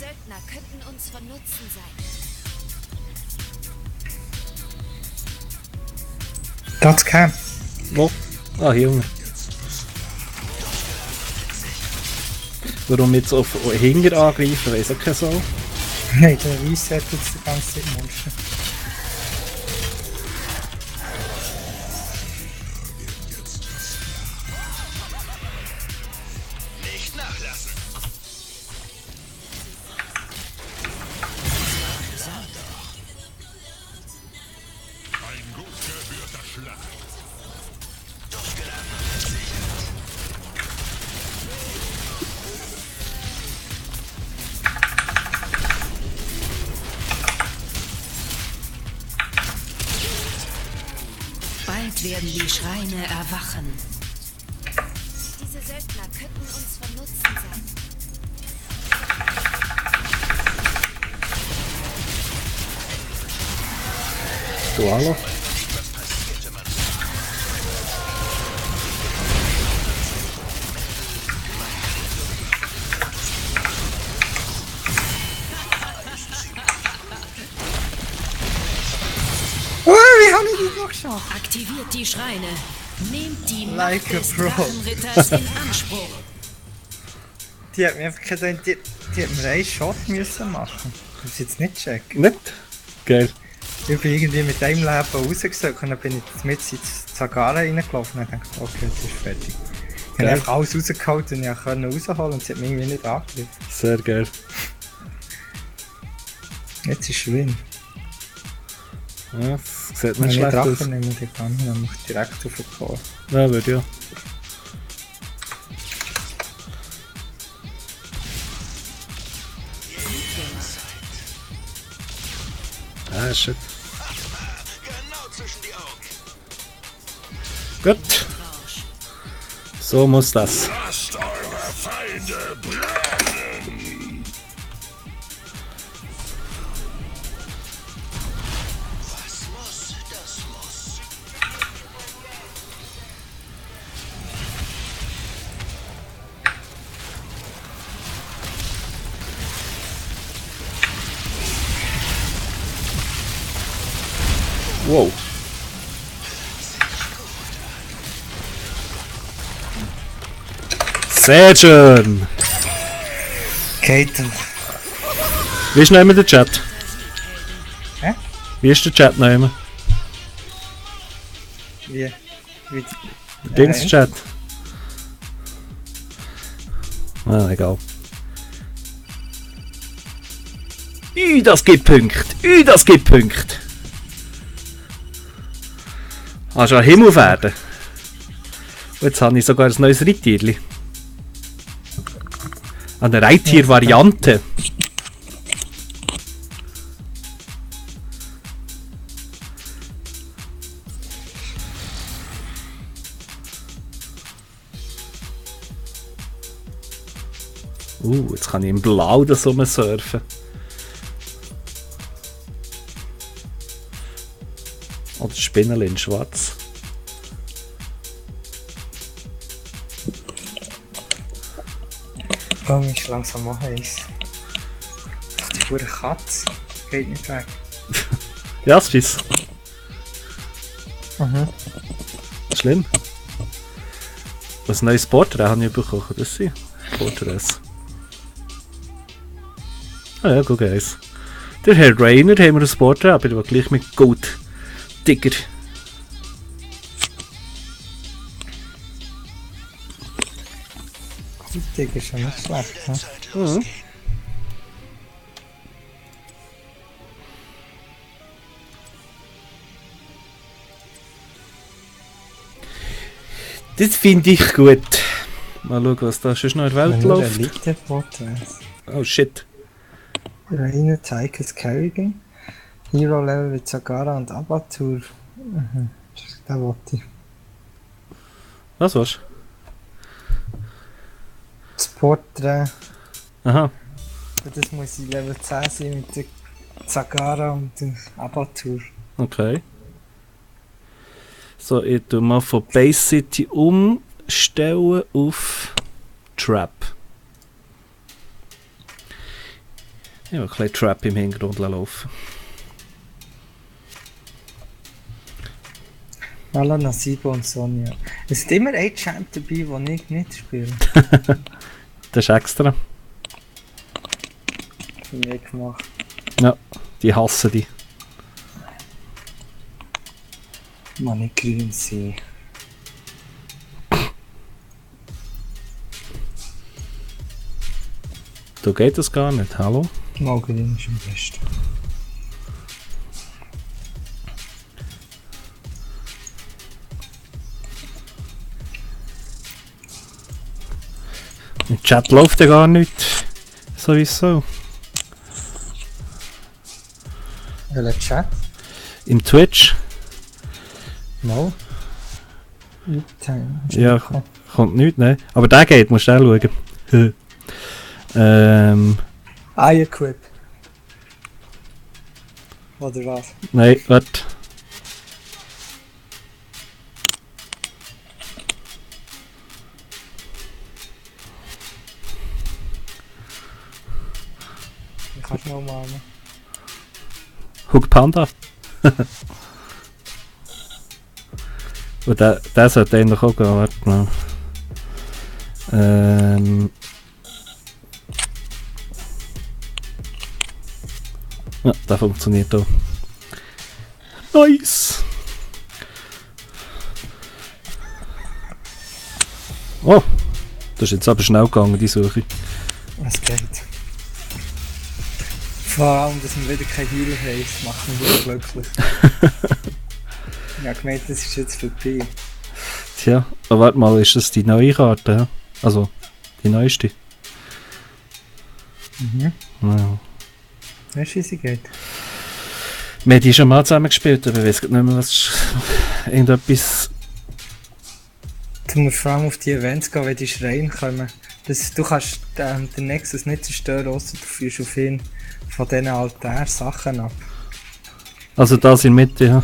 Söldner könnten uns von Nutzen sein. Das Camp. Wo? Ah, hier unten. Warum jetzt auf Hinger angreifen, weiss auch keine Sau. Nein, der Reset jetzt die ganze Zeit Monster. Nicht nachlassen. Ein gut geführter Schlag. Bald werden die Schreine erwachen. Diese Söldner könnten uns von Nutzen sein. Du hallo? Oh, wie habe ich das noch geschafft? Aktiviert die Schreine. Nehmt die Like Macht a des pro. Drachenritters in Anspruch. Die hat mir einfach gesagt, die hat mir einen Shot müssen machen. Ich muss jetzt nicht checken. Nicht? Geil. Ich bin irgendwie mit einem Leben rausgesagt und dann bin ich mit ins Zagara reingelaufen und dachte, okay, jetzt ist fertig. Ich habe Geil. einfach alles rausgeholt und ich konnte rausholen und sie hat mich irgendwie nicht angegriffen. Sehr geil. Jetzt ist Win. Ja, das sieht Wenn nicht ich schlecht aus. Drachen nehme, dann kann ich dann direkt auf den Chor. Ja, würde ja. Ah, shit. Genau zwischen die Augen. Gut. So muss das. Lasst eure Feinde brennen. Was muss, das muss. Wow. Sehr schön. Katen. Wie ist noch immer der Chat? Hä? Wie ist der Chat noch immer? Wie? Der Dings-Chat. Ah, egal. Das gibt Punkte. Das gibt Punkte. Ah, schon Himmel werden. Und jetzt habe ich sogar ein neues Reittierli. Eine Reittier-Variante. Jetzt kann ich in Blau das surfen. Oder Spinneli in Schwarz. Oh, ich langsam machen ist. Die pure Katze geht nicht weg. Ja, es ist Mhm. schlimm. Was ein neues Porträt habe ich bekommen. Das sind Porträts. Ah ja, guck eins. Der Herr Rainer haben wir ein Porträt, aber der war gleich mit Gold. Digger. Die Digga ist schon nicht schlecht, ne? Mhm. Das finde ich gut. Mal schauen, was da schon noch in der Welt Nur läuft. Elite-Porträts. Oh shit. Rainer Tychus Kerrigan. Hero Level mit Zagara und Abatur. Mhm. Da wollte ich. Was war's? Das Porträt. Aha. Das muss ich Level 10 sein mit der Zagara und der Abatur. Okay. So, ich tue mal von Base City umstellen auf Trap. Ja, ein bisschen Trap im Hintergrund laufen. Ala Nasibo und Sonja. Es ist immer ein Champ dabei, den ich nicht spiele. Das ist extra. Für mich gemacht. Ja, die hassen die. Man, nicht grün sein. Da geht das gar nicht, hallo? Mal grün ist am besten. Im Chat läuft ja gar nicht. Sowieso. Welcher Chat? Im Twitch. Mal. Time. Ja, kommt nichts, ne? Aber der geht, musst du auch schauen. Eierquip. Oder was? Nein, warte. Ich kann schnell mal. Hook Panda. Und der sollte eigentlich auch gehen, warte mal. Ja, der funktioniert auch. Nice! Oh! Das ist jetzt aber schnell gegangen, die Suche. Es geht. Vor allem, dass wir wieder kein Heal haben, das macht mich wieder glücklich. Ich habe gemeint, das ist jetzt vorbei. Tja, aber warte mal, ist das die neue Karte? Ja? Also, die neueste? Mhm. Ja. Weißt du, wie sie geht? Wir haben die schon mal zusammen gespielt, aber ich weiß nicht mehr, was irgendetwas... Du musst vor allem auf die Events gehen, wenn die Schreien kommen. Du kannst den Nexus nicht zerstören, außer du führst auf ihn von diesen Altar-Sachen ab. Also das in der Mitte, ja.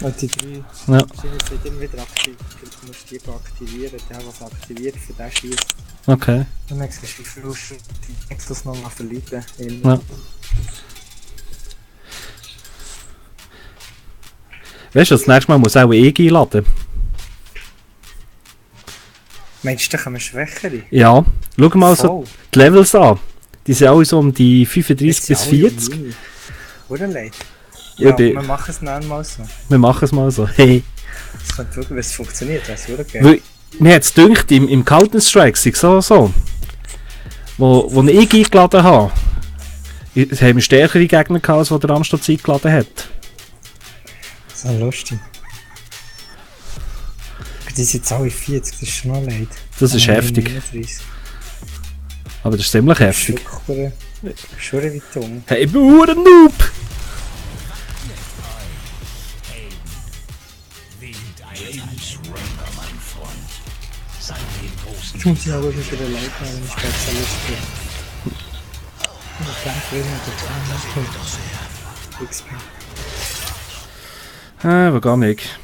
Und die drei Ja. sind immer wieder aktiv. Du musst die aktivieren, der was aktiviert, für den schießt. Okay. Und dann siehst du, wie viel die Nexus noch mal verlieren. Ja. Weißt du, das nächste Mal muss auch EG einladen. Meinst du, da kommen Schwächere? Ja. Schau mal so Voll. die Levels an. Die sind alle so um die 35 bis 40. Oder leid? Ja, Ja, bei- wir machen es dann mal so. Wir machen es mal so. Hey. Das könnte wirklich, wenn es funktioniert, das wäre geil. Weil, mir hat es gedacht, im Counter-Strike sei so. Wo ich eingeladen habe, haben wir stärkere Gegner gehabt, als der Amstatt eingeladen hat. Das ist lustig. Die sind jetzt alle 40, das ist schon noch leid. Das ist heftig. 39. Aber das ist ziemlich heftig. Schon wie dumm. Hey, ich bin ein Noob! Ich muss ja aber wieder Leute haben, wenn ich Spezialist bin. Ich denke, wir sind total XP. Aber gar nicht.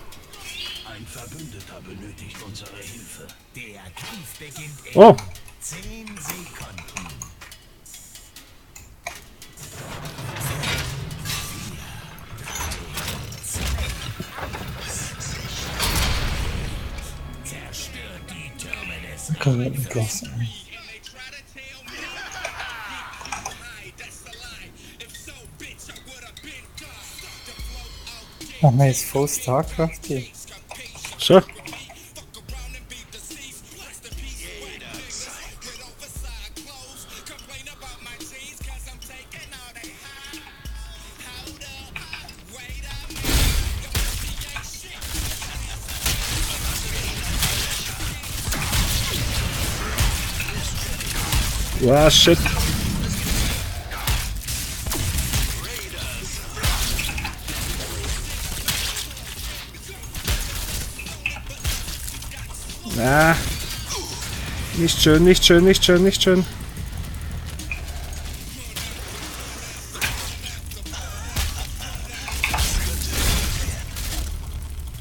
Ein Verbündeter benötigt unsere Hilfe. Der Kampf beginnt in Oh! 10 Sekunden. Zerstört die Türme des Ich kann nicht lassen. Ach nein, ist voll StarCraft hier. Schon? Wow, shit. Ah. Nicht schön, nicht schön, nicht schön, nicht schön.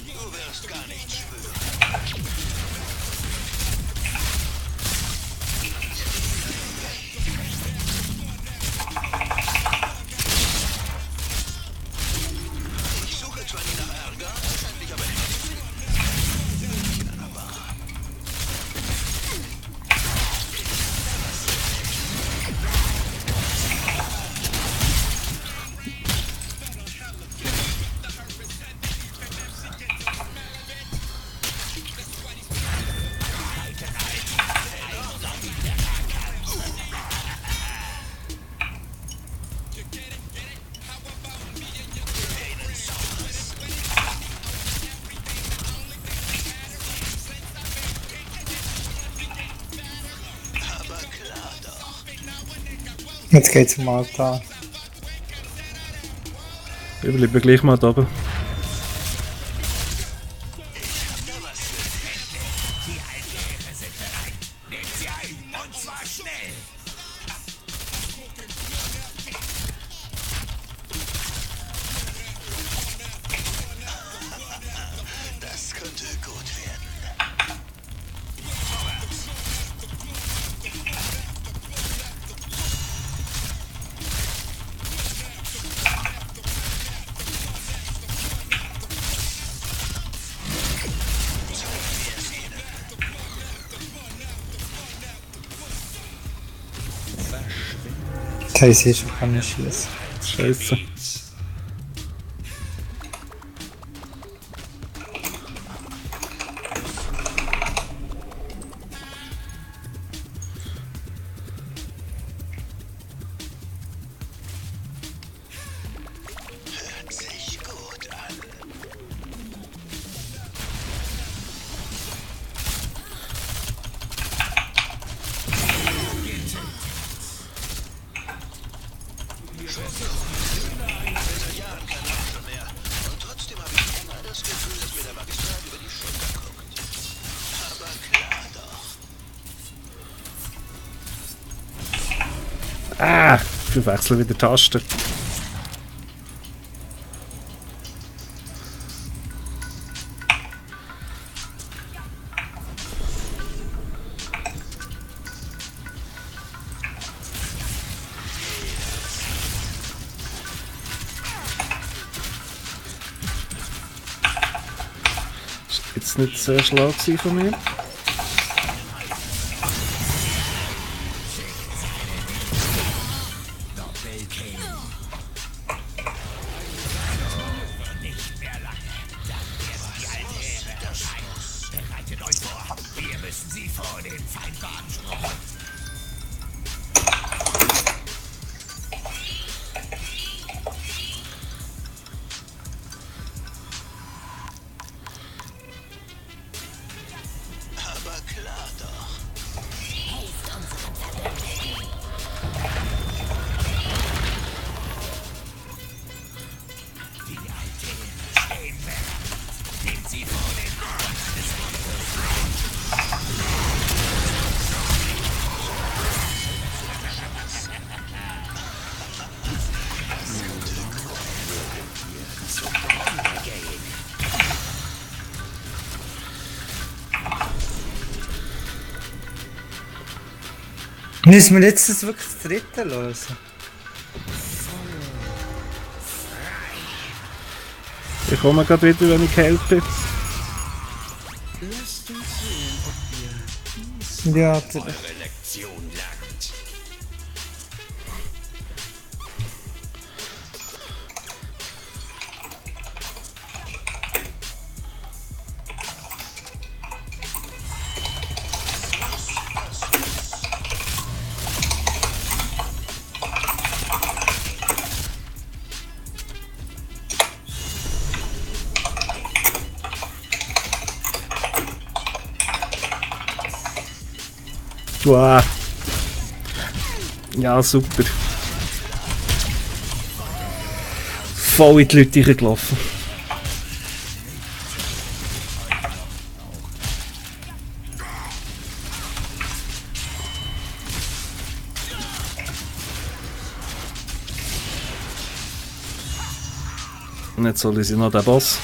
Du wirst gar nicht spüren. Jetzt geht's um Altar. Ich bleibe gleich mal da oben. Das könnte gut werden. Okay, ich sehe schon, kann ich schießen. Scheiße. Hört sich gut an. Seit Jahren kein Laufschuh mehr. Und trotzdem habe ich immer das Gefühl, dass mir der Magistrat über die Schulter guckt. Aber klar doch. Ah! Ich wechsle wieder Tasten. Ist jetzt nicht sehr schlau gewesen von mir. Aber klar doch. Müssen wir jetzt das wirklich das dritte lösen? Ich komme gerade wieder, wenn ich geheilt bin. Ja, Lektion lernt. Wow. Ja, super. Voll in die Leute reingelaufen. Und jetzt soll ich noch den Boss.